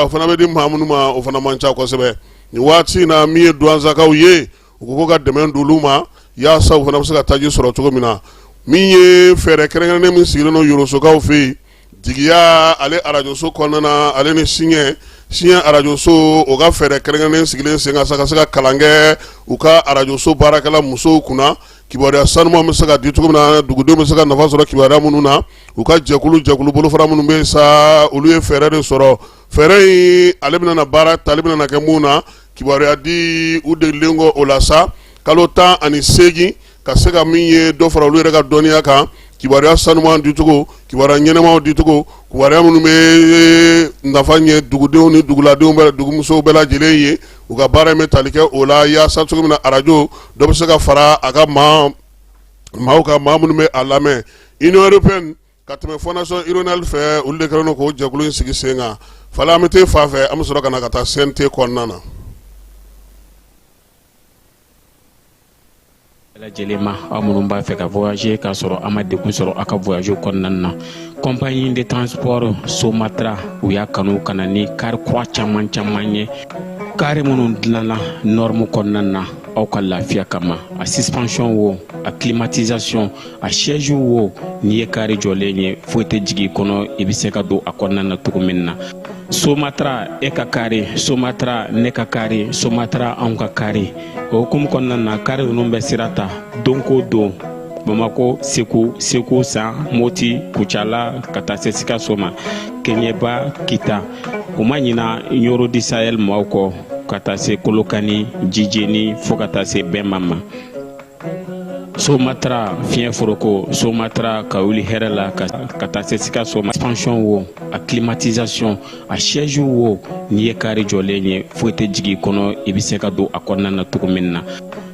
o fana bɛ di maa minnu ma, o fana man ca kosɛbɛ nin waati in na. Min ye Duwanzakaw ye, u ko ka dɛmɛ don olu ma yaasa u fana bɛ se ka taji sɔrɔ cogo min na. Min ye fɛɛrɛ kɛrɛnkɛrɛnnen min sigilen don Yorosokaw fɛ yen, jigiya ale arajoso kɔnɔna na, ale ni siɲɛ siɲɛ arajoso, o ka fɛɛrɛ kɛrɛnkɛrɛnnen sigilen sen kan sa ka se ka kalan kɛ u ka arajoso baarakɛla musow kunna, kibaruya sanuman bɛ se ka di cogo min na, dugudenw bɛ se ka nafa sɔrɔ kibaruya minnu na. U ka jɛkulu jɛkulu bolofara minnu bɛ yen sa, olu ye fɛɛrɛ de sɔrɔ. Fɛɛrɛ in ale bɛna baara ta, ale bɛna kɛ mun na? Kibaruya di u delilen kɔ o la sa, kalo 18, ka se ka min ye dɔ fara olu yɛrɛ ka dɔnniya kan, kibaruya sanuman dicogo, kibaruya ɲɛnamaw dicogo, kibaruya minnu bɛ nafa ɲɛ dugudenw ni duguladenw bɛɛ, dugumusow bɛɛ lajɛlen ye. U ka baara in bɛ tali kɛ o la yaasa cogo min na arajo dɔ bɛ se ka fara a ka maa maaw kan, maa minnu bɛ a lamɛn. Union européenne ka tɛmɛ Fondation Hirondelle fɛ, olu de kɛlen don k'o jɛkulu in sigi sen kan. Fala, an bɛ taa fan fɛ, an bɛ sɔrɔ ka na ka taa CNT kɔnɔna na. Lajɛlen ma, aw minnu b'a fɛ ka voyager k'a sɔrɔ a ma degun sɔrɔ aw ka voyage kɔnɔna na, compagnie de transport Somatra, u y'a kanu ka na ni car kura caman caman ye, car minnu dilanna norme kɔnɔna na aw ka lafiya kama. A suspension wo, a climatisation, a siège wo, n'i ye car jɔlen ye, foyi tɛ jigin i kɔnɔ, i bɛ se ka don a kɔnɔna na cogo min na. Somatra, e ka car, Somatra, ne ka car, Somatra, anw ka car. O hukumu kɔnɔna na, car ninnu bɛ sira ta don ko don, Bamako, Segu, Segu San, Moti, Kucala, ka taa se Sikaso ma, Keɲeba, Kita. U ma ɲina Ɲoro du Sahel maaw kɔ, ka taa se Kolokani, Jijeni, fo ka taa se Bɛnba ma. Somatra, fiɲɛ foroko, Somatra, ka wuli hɛrɛ la ka taa se Sikaso ma. Suspension wo, a climatisation, a siège wo, n'i ye car jɔlen ye, foyi tɛ jigin i kɔnɔ, i bɛ se ka don a kɔnɔna na cogo min na.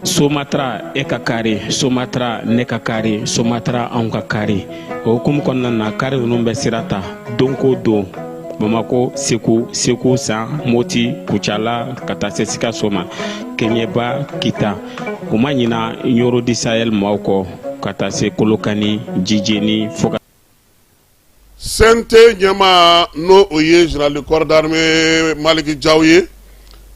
Somatra, e ka car, Somatra, ne ka car, Somatra, anw ka car. O hukumu kɔnɔna na, car ninnu bɛ sira ta don ko don, Bamako, Segu, Segu San, Moti, Kucala, ka taa se Sikaso ma, Keɲeba, Kita. U ma ɲina Ɲoro du Sahel maaw kɔ, ka taa se Kolokani, Jijeni, fo ka CNT ɲɛmaa, n'o o ye général de corps d'armée Maliki Jaw ye,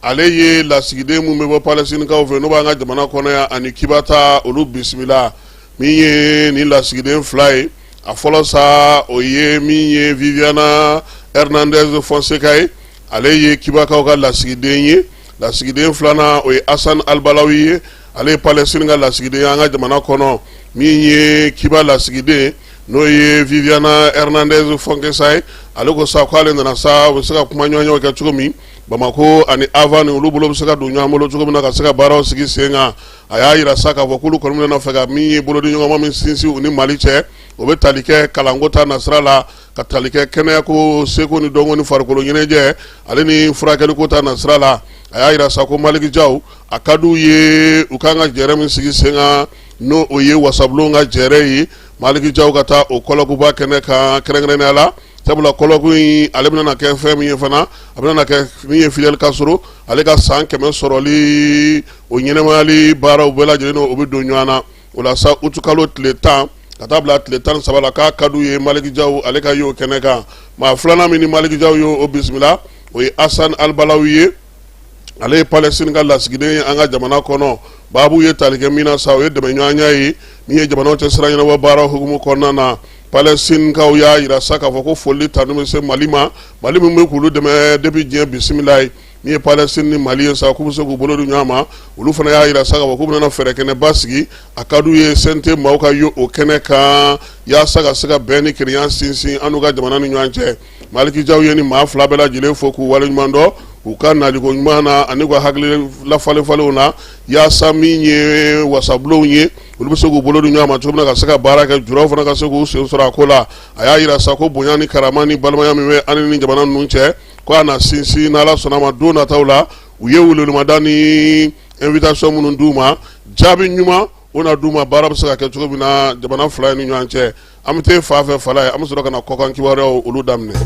ale ye lasigiden min bɛ bɔ Palɛstinikaw fɛ, n'o b'an ka jamana kɔnɔ yan ani Kiba ta, olu bisimila. Min ye nin lasigiden fila ye, a fɔlɔ sa, o ye min ye Viviana Hernandez Fonseca ye, ale ye Kibakaw ka lasigiden ye. Lasigiden filanan, o ye Asan Albalawi ye, ale ye Palestine ka lasigiden ye an ka jamana kɔnɔ. Min ye Kiba lasigiden, n'o ye Viviana Hernandez Fonseca ye, ale ko sa k'ale nana sa, u bɛ se ka kuma ɲɔgɔnyaw kɛ cogo min Bamakɔ ani Havane, olu bolo bɛ se ka don ɲɔgɔn bolo cogo min na ka se ka baaraw sigi sen kan. A y'a jira sa k'a fɔ k'olu kɔni bɛna fɛ ka min ye bolodi ɲɔgɔnma min sinsin u ni Mali cɛ, o bɛ tali kɛ kalanko ta nasira la, ka tali kɛ kɛnɛyako, seko ni dɔnko ni farikolo ɲɛnajɛ ale ni furakɛliko ta nasira la. A y'a jira sa ko Maliki Jaw, a ka d'u ye u kan ka jɛrɛ min sigi sen kan, n'o o ye wasabulon ka jɛrɛ ye. Maliki Jaw ka taa o colloque ba kɛnɛ kan kɛrɛnkɛrɛnnenya la, sabula colloque in ale bɛna kɛ fɛn min ye fana, a bɛna kɛ min ye Fidel Castro ale ka san 100 sɔrɔli o ɲɛnɛmayali baaraw bɛɛ lajɛlen o bɛ don ɲɔgɔn na. O la sa, utukalo tile 10 ka taa bila tile 13 la, k'a ka d'u ye Maliki Jaw ale ka y'o kɛnɛ kan. Maa filanan min ni Maliki Jaw y'o bisimila, o ye Asan Albalawi ye. Ale ye Palestine ka lasigiden ye an ka jamana kɔnɔ. Baabu ye tali kɛ min na sa, o ye dɛmɛɲɔgɔnya ye min ye jamanaw cɛ sira ɲɛnabɔ baara hukumu kɔnɔna na. Palestinekaw y'a jira sa k'a fɔ ko foli tanu bɛ se Mali ma, Mali min bɛ k'olu dɛmɛ depuis diɲɛ bisimila ye. Min ye Palestine ni Mali ye sa, k'u bɛ se k'u bolo di ɲɔgɔn ma. Olu fana y'a jira sa k'a fɔ k'u bɛna fɛɛrɛ kɛnɛba sigi. A ka d'u ye CNT maaw ka ye o kɛnɛ kan yaasa ka se ka bɛn ni kelenya sinsin an n'u ka jamana ni ɲɔgɔn cɛ. Maliki Jaw ye ni maa fila bɛɛ lajɛlen fo k'u waleɲuman dɔn u ka naliko ɲuman na ani ka hakili lafalenfalenw na, yaasa min ye wasabulonw ye, olu bɛ se k'u bolo di ɲɔgɔn ma cogo min na ka se ka baara kɛ, juraw fana ka se k'u sen sɔrɔ a ko la. A y'a jira sa ko bonya ni karama ni balimaya min bɛ an ni jamana ninnu cɛ, ko a na sinsin n'Ala sɔnna ma don nataw la. U ye welemada ni invitation minnu d'u ma, jaabi ɲuman o na d'u ma, baara bɛ se ka kɛ cogo min na jamana fila ni ɲɔgɔn cɛ. An bɛ taa fan fɛ fala ye, an bɛ sɔrɔ ka na kɔkan kibaruyaw olu daminɛ.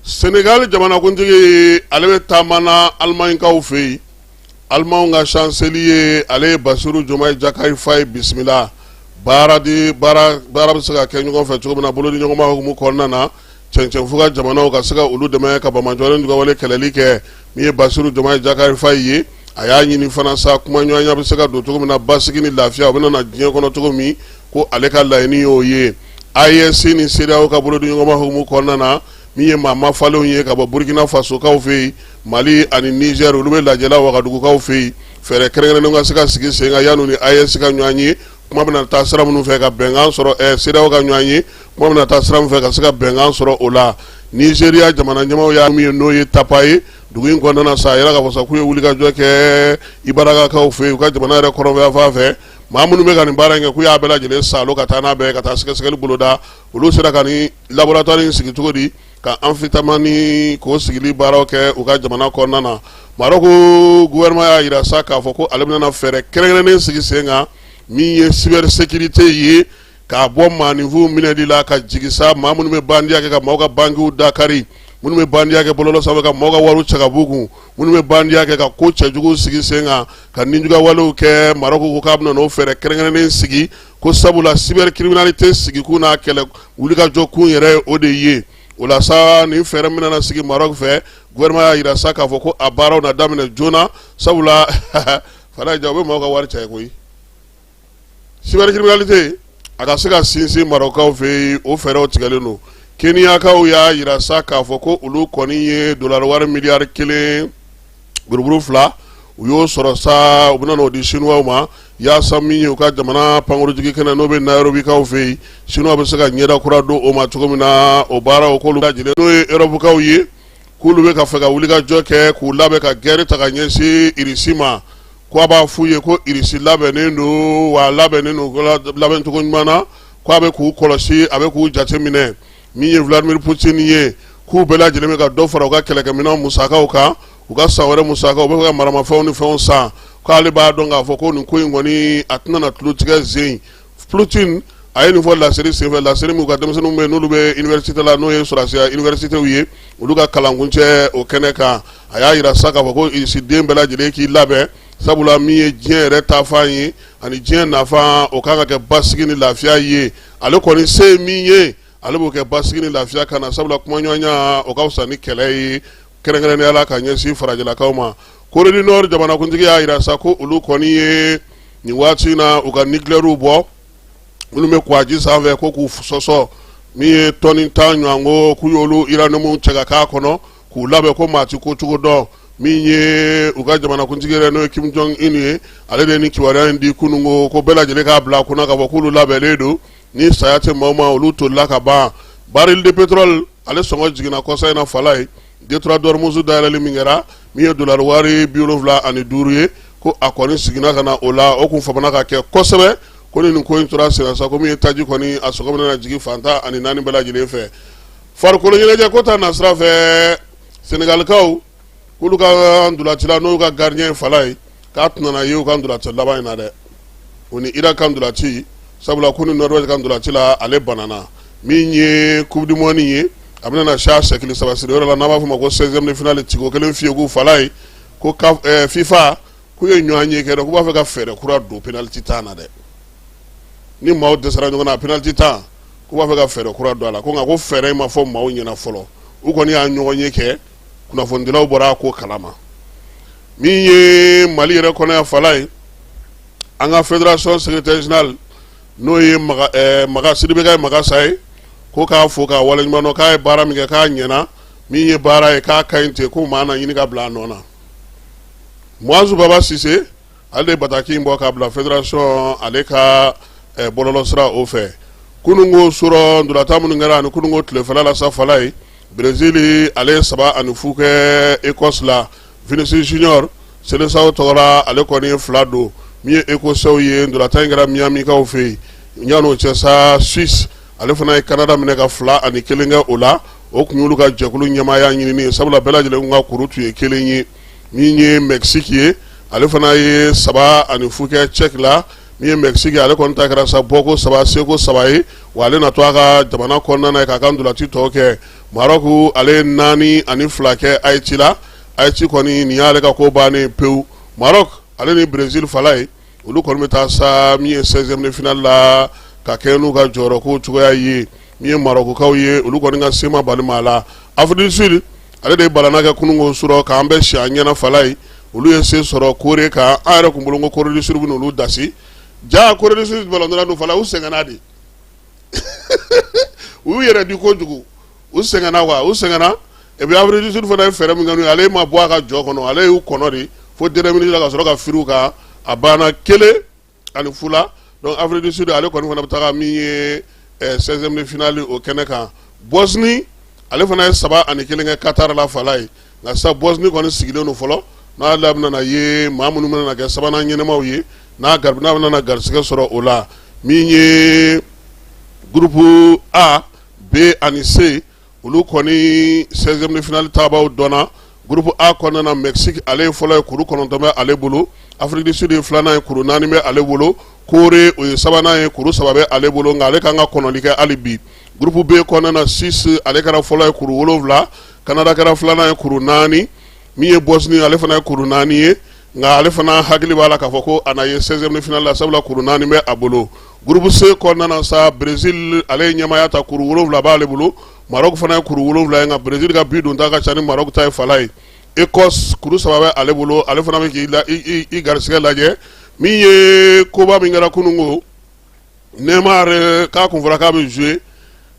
Senegal jamanakuntigi ale bɛ taama na Alimaɲikaw fɛ yen. Alimaw ka chancelier ale ye Basiru Jomayi Jakari Faye bisimila. Baara bɛ se ka kɛ ɲɔgɔn fɛ cogo min na, bolodi ɲɔgɔnma hukumu kɔnɔna na, cɛncɛnfuga jamanaw ka se ka olu dɛmɛ ka banbaanciwale jugawale kɛlɛli kɛ. Min ye Basiru Jomayi Jakari Faye ye, a y'a ɲini fana sa kumaɲɔgɔnya bɛ se ka don cogo min na, basigi ni lafiya o bɛna na diɲɛ kɔnɔ cogo min, ko ale ka laɲini y'o ye. AES ni CEDEAO ka bolodiɲɔgɔnma hukumu kɔnɔna na, min ye maa mafalenw ye ka bɔ Burkina Fasokaw fɛ yen, Mali ani Niger, olu bɛ lajɛ la Wagadugukaw fɛ yen, fɛɛrɛ kɛrɛnkɛrɛnnenw ka se ka sigi sen kan yanni ni AES ka ɲɔgɔn ye, kuma bɛna taa sira minnu fɛ ka bɛnkan sɔrɔ, CEDEAO ka ɲɔgɔn ye, kuma bɛna taa sira min fɛ ka se ka bɛnkan sɔrɔ o la. Nizeriya jamana ɲɛmaaw y'a min ye, n'o ye Tapa ye dugu in kɔnɔna na sa, a yira k'a fɔ sa k'u ye wulikajɔ kɛ Ibaragakaw fɛ yen, u ka jamana yɛrɛ kɔrɔnfɛ fan fɛ. Maa minnu bɛ ka nin baara in kɛ, k'u y'a bɛɛ lajɛlen saalo ka taa n'a bɛɛ ka taa sɛgɛsɛgɛli boloda. Olu sera ka nin laboratoire in sigi cogo di, ka amphétamine k'o sigili baaraw kɛ u ka jamana kɔnɔna na? Maroc gouvernement y'a jira sa k'a fɔ ko ale bɛna fɛɛrɛ kɛrɛnkɛrɛnnen sigi sen kan min ye cybersécurité ye, k'a bɔ maaninfinw minɛli la ka jigin sa maa minnu bɛ bandiya kɛ ka maaw ka bankiw dakari, minnu bɛ bandiya kɛ bɔlɔlɔ sanfɛ ka maaw ka wariw cɛ ka b'u kun, minnu bɛ bandiya kɛ ka ko cɛjugu sigi sen kan ka nijuguwalew kɛ. Maroc ko k'a bɛna n'o fɛɛrɛ kɛrɛnkɛrɛnnen sigi, ko sabula cybercriminalité sigikun n'a kɛlɛ wulikajɔ kun yɛrɛ o de ye. O la sa, nin fɛɛrɛ min nana sigi Maroc fɛ, gouvernement y'a jira sa k'a fɔ ko a baaraw na daminɛ joona, sabula Falaye Diaw, u bɛ maaw ka wari cɛ koyi. Cybercriminalité a ka se ka sinsin Marɔkukaw fɛ yen, o fɛɛrɛw tigɛlen don. Keniyakaw y'a jira sa k'a fɔ ko olu kɔni ye dolari wari miliyari kelen buruburu fila, u y'o sɔrɔ sa, u bɛna n'o di Sinuwaw ma yaasa min ye u ka jamana pankurujigi kɛnɛ n'o bɛ Nayirobikaw fɛ yen, Sinuwa bɛ se ka ɲɛda kura don o ma cogo min na. O baaraw k'olu lajɛlen, n'o ye Erɔpukaw ye, k'olu bɛ ka fɛ ka wulikajɔ kɛ k'u labɛn ka guerre ta ka ɲɛsin Irisi ma. Ko a b'a f'u ye ko Irisi labɛnnen don, wa a labɛnnen don labɛncogo ɲuman na, ko a bɛ k'u kɔlɔsi, a bɛ k'u jate minɛ. Min ye Vladimir Poutine ye, k'u bɛɛ lajɛlen bɛ ka dɔ fara u ka kɛlɛkɛminɛn musakaw kan, u ka san wɛrɛ musakaw, u bɛ fɛ ka maramafɛnw ni fɛnw san. K'ale b'a dɔn k'a fɔ ko nin ko in kɔni a tɛna na tulo tigɛ zen. Poutine a ye nin fɔ laseli senfɛ, laseli min u ka denmisɛnninw bɛ n'olu bɛ université la, n'o ye sɔrɔdasiya universitéw ye, olu ka kalankuncɛ o kɛnɛ kan. A y'a jira sa k'a fɔ ko Irisi den bɛɛ lajɛlen k'i labɛn, sabula min ye diɲɛ yɛrɛ taafan ye ani diɲɛ nafa, o kan ka kɛ basigi ni lafiya ye. Ale kɔni se ye min ye, ale b'o kɛ basigi ni lafiya ka na, sabula kumaɲɔgɔnya o ka fisa ni kɛlɛ ye, kɛrɛnkɛrɛnnenya la ka ɲɛsin farajɛlakaw ma. Corée du Nord jamanakuntigi y'a jira sa ko olu kɔni ye nin waati in na u ka nucléairew bɔ minnu bɛ kwaji sanfɛ, ko k'u sɔsɔ min ye tɔni 10 ɲɔgɔnko, k'u y'olu uranium cɛ ka k'a kɔnɔ k'u labɛn, ko maa ti ko cogo dɔn. Min ye u ka jamanakuntigi yɛrɛ, n'o ye Kim Jong Un ye, ale de ye nin kibaruya in di kunun, ko bɛɛ lajɛlen k'a bila kunna k'a fɔ k'olu labɛnnen don, ni saya tɛ maa ma, olu tolila ka ban. Baril de pétrole ale sɔngɔ jiginna kɔsa in na Falaye, détroit d'Ormuz dayɛlɛli min kɛra, min ye dolari wari 75 ye. Ko a kɔni seginna ka na o la, o kun famana ka kɛ kosɛbɛ. Ko ni nin ko in tora senna sa, ko min ye taji kɔni a sɔngɔ bɛna jigin fan 14 bɛɛ lajɛlen fɛ. Farikolo ɲɛnajɛ ko ta nasira fɛ, Senegalikaw k'olu ka ntolacila, n'o ka gardien Falaye, k'a tɛna na ye u ka ntolaci laban in na dɛ, o ni Irak ka ntolaci, sabula ko ni Norvège ka ntolaci la, ale banana. Min ye Coupe du monde ye, a bɛna na se a sɛkili saba siri yɔrɔ la, n'an b'a fɔ o ma ko 16e de finale, ciko kelen fiyeku. Falaye, ko FIFA k'u ye ɲɔgɔn ye kɛ dɛ, k'u b'a fɛ ka fɛɛrɛ kura don penalty tan na dɛ. Ni maaw dɛsɛra ɲɔgɔn na penalty tan, k'u b'a fɛ ka fɛɛrɛ kura don a la. Ko nka ko fɛɛrɛ in ma fɔ maaw ɲɛna fɔlɔ, u kɔni y'a ɲɔgɔn ye kɛ, kunnafonidilaw bɔra a ko kalama. Min ye Mali yɛrɛ kɔnɔ yan, Falaye, an ka fédération secrétaire général, n'o ye Maga Sidibe ka Magasa ye, ko k'a fo k'a waleɲuman dɔn, k'a ye baara min kɛ k'a ɲɛna. Min ye baara ye k'a ka ɲi ten, ko maa na ɲini ka bila a nɔ na. Muazu Baba Sise, ale de ye bataki in bɔ k'a bila fédération ale ka bɔlɔlɔsira o fɛ. Kununko surɔ, ntolatan minnu kɛra ani kununko tilefɛla la sa, Falaye, Brésil ale ye 3-0 kɛ Écosse la. Vinicius Junior, Seleção tɔgɔ la, ale kɔni ye 2 don. Min ye Écossais ye, ntolatan in kɛra Miamikaw fɛ yen. Yan'o cɛ sa, Suisse ale fana ye Canada minɛ ka 2-1 kɛ o la. O tun y'olu ka jɛkulu ɲɛmaaya ɲinini, sabula bɛɛ lajɛlen ka kuru tun ye kelen ye. Min ye Mexique ye, ale fana ye 3-0 kɛ Tchèque la. Min ye Mexique ye, ale kɔni ta kɛra sa bɔko saba seko saba ye, wa ale na to a ka jamana kɔnɔna na k'a ka ntolaci tɔ kɛ. Maroc ale ye 4-2 kɛ Haïti la. Haïti kɔni, nin y'ale ka ko bannen pewu. Maroc ale ni Brésil, Falaye, olu kɔni bɛ taa sa min ye 16e de finale la, ka kɛ n'u ka jɔyɔrɔ ko cogoya ye. Min ye Marɔkukaw ye, olu kɔni ka se ma bali maa la. Afrique du Sud ale de ye balana kɛ kununko surɔ k'an bɛ si an ɲɛna. Falaye, olu ye se sɔrɔ Corée kan. An yɛrɛ kun bolo ko Corée du Sud bɛ n'olu dasi ja. Corée du Sud balontanna dun, Falaye, u sɛgɛnna de, u y'u yɛrɛ di kojugu, u sɛgɛnna wa, u sɛgɛnna. Et puis Afrique du Sud fana ye fɛɛrɛ min kɛ n'u ye, ale ma bɔ a ka jɔ kɔnɔ, ale y'u kɔnɔ de fo dernière minute la ka sɔrɔ ka firi u kan. A banna 1-0 la. Donc Afrique du Sud ale kɔni fana bɛ taga min ye 16e de finale o kɛnɛ kan. Bosnie ale fana ye 3-1 kɛ Qatar la, Falaye. Nka sisan Bosnie kɔni sigilen don fɔlɔ, n'a la bɛna ye maa minnu bɛna kɛ sabanan ɲɛnamaw ye, n'a n'a bɛna garisɛgɛ sɔrɔ o la. Min ye groupe A, B ani C, olu kɔni 16e de finale taabaw dɔnna. Groupe A kɔnɔna na, Mexique ale ye fɔlɔ ye, kuru 9 bɛ ale bolo. Afrique du Sud ye filanan ye, kuru 4 bɛ ale bolo. Corée, o ye sabanan ye, kuru 3 bɛ ale bolo, nka ale kan ka kɔnɔli kɛ hali bi. Groupe B kɔnɔna na, Suisse ale kɛra fɔlɔ ye, kuru 7. Canada kɛra filanan ye, kuru 4. Min ye Bosnie, ale fana ye kuru 4 ye, nka ale fana hakili b'a la k'a fɔ ko a na ye 16e de finale la, sabula kuru 4 bɛ a bolo. Groupe C kɔnɔna na sa, Brésil ale ye ɲɛmaaya ta, kuru 7 b'ale bolo. Maroc fana ye kuru 7 ye, nka Brésil ka bi donta ka ca ni Maroc ta ye, Falaye. Écosse, kuru 3 bɛ ale bolo, ale fana bɛ k'i i garisɛgɛ lajɛ. Min ye koba min kɛra kununko, Neymar k'a kun fɔra k'a bɛ jouer,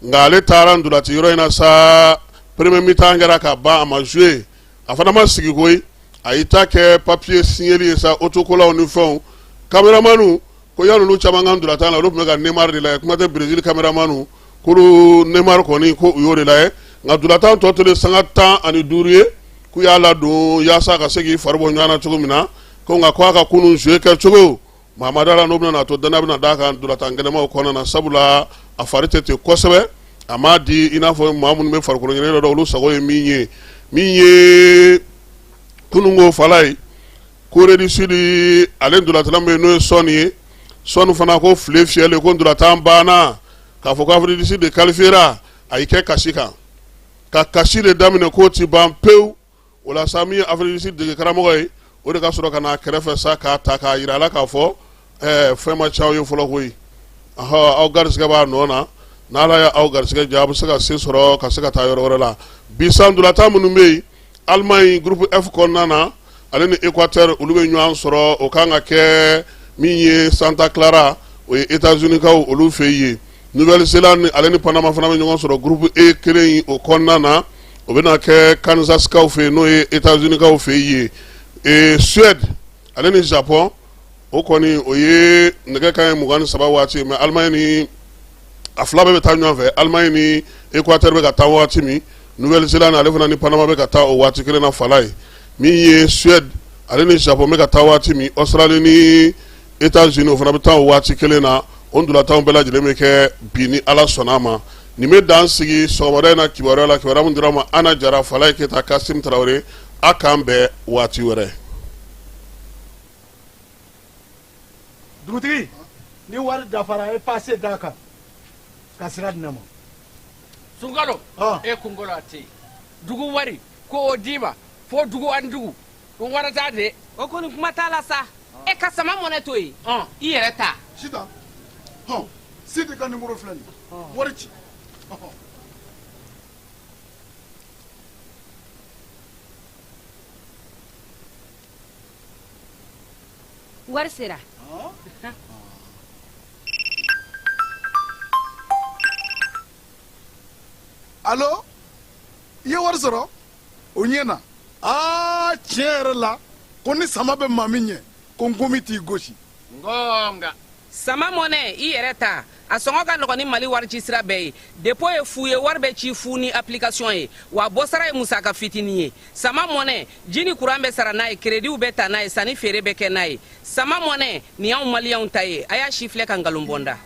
nka ale taara ntolaci yɔrɔ in na sa, premier mi-temps kɛra ka ban, a ma jouer. A fana ma sigi koyi, a y'i ta kɛ papier signeli ye sa, autocollant ni fɛnw. Caméramanw ko yan'olu caman ka ntolatan la, olu tun bɛ ka Neymar de lajɛ. Kuma tɛ Brésil caméramanw, k'olu Neymar kɔni, ko u y'o de lajɛ. Nka ntolatan tɔ tolen sanga 15 ye, k'u y'a ladon yaasa ka se k'i fari bɔ ɲɔgɔn na cogo min na. Ko nka ko a ka kunun jouer kɛ cogo, maa ma d'a la n'o bɛna to danaya bɛna d'a kan ntolatan gɛlɛnmaw kɔnɔna na, sabula a fari tɛ ten kosɛbɛ, a m'a di i n'a fɔ maa minnu bɛ farikolo ɲɛnajɛ dɔn, olu sago ye min ye. Min ye kununko, Falaye, Corée du Sud ale ntolatana bɛ yen, n'o ye Son ye. Son fana ko file fiyɛlen ko ntolatan banna, k'a fɔ ko Afrique du Sud de qualifiera, a y'i kɛ kasi kan, ka kasi de daminɛ k'o ti ban pewu. O la sa, min ye Afrique du Sud dege karamɔgɔ ye, o de ka sɔrɔ ka n'a kɛrɛfɛ sa, k'a ta k'a jira a la k'a fɔ fɛn ma ca aw ye fɔlɔ koyi, aw garisɛgɛ b'a nɔ na, n'Ala ye aw garisɛgɛ diya, aw bɛ se ka se sɔrɔ ka se ka taa yɔrɔ wɛrɛ la. Bi sa, ntolatan minnu bɛ yen, Allemagne groupe F kɔnɔna na, ale ni Équateur olu bɛ ɲɔgɔn sɔrɔ. O kan ka kɛ min ye Santa Clara, o ye États-Unis kaw olu fɛ yen. Nouvelle-Zélande ale ni Panama fana bɛ ɲɔgɔn sɔrɔ groupe E kelen in o kɔnɔna na. O bɛna kɛ Kansas kaw fɛ yen, n'o ye États-Unis kaw fɛ yen. Suède ale ni Japon, o kɔni o ye nɛgɛ kanɲɛ 23 waati. Mais Allemagne ni a fila bɛɛ bɛ taa ɲɔgɔn fɛ. Allemagne ni Équateur bɛ ka taa waati min, Nouvelle-Zélande ale fana ni Panama bɛ ka taa o waati kelen na, Falaye. Min ye Suède Ale ni Japon bɛ ka taa waati min, Australie ni États-Unis o fana bɛ taa o waati kelen na. O ntolatanw bɛɛ lajɛlen bɛ kɛ bi ni Ala sɔnna a ma. Nin bɛ dan sigi sɔgɔmada in na kibaruya la, kibaruya min dira aw ma Ana Jara, Falaye Keyita, Kasim Tarawele. A k'an bɛn waati wɛrɛ. Dugutigi, ni wari dafara, e pase d'a kan ka sira di ne ma. Sunkalo, e kunkolo a tɛ yen. Dugu wari ko o d'i ma fo dugu ani dugu ko wari t'a de. O kɔni kuma t'a la sa. E ka sama mɔnɛ to yen, i yɛrɛ ta. Sitan, hɔn, Sidi ka nimoro filɛ nin ye, wari ci. Wari sera. Alo, i ye wari sɔrɔ? O ɲɛna. Aa, tiɲɛ yɛrɛ la, ko ni sama bɛ maa min ɲɛ, ko nkomi t'i gosi. Ngonga. Sama mɔnɛ, i yɛrɛ ta. A sɔngɔ ka nɔgɔn ni Mali warici sira bɛɛ ye. Depo ye fu ye, wari bɛ ci fu ni application ye, wa bɔsara ye musaka fitinin ye. Sama mɔnɛ, ji ni kuran bɛ sara n'a ye, kerediw bɛ ta n'a ye, sanni feere bɛ kɛ n'a ye. Sama mɔnɛ, nin y'anw maliyɛnw ta ye. A y'a sifilɛ ka nkalon bɔ n da.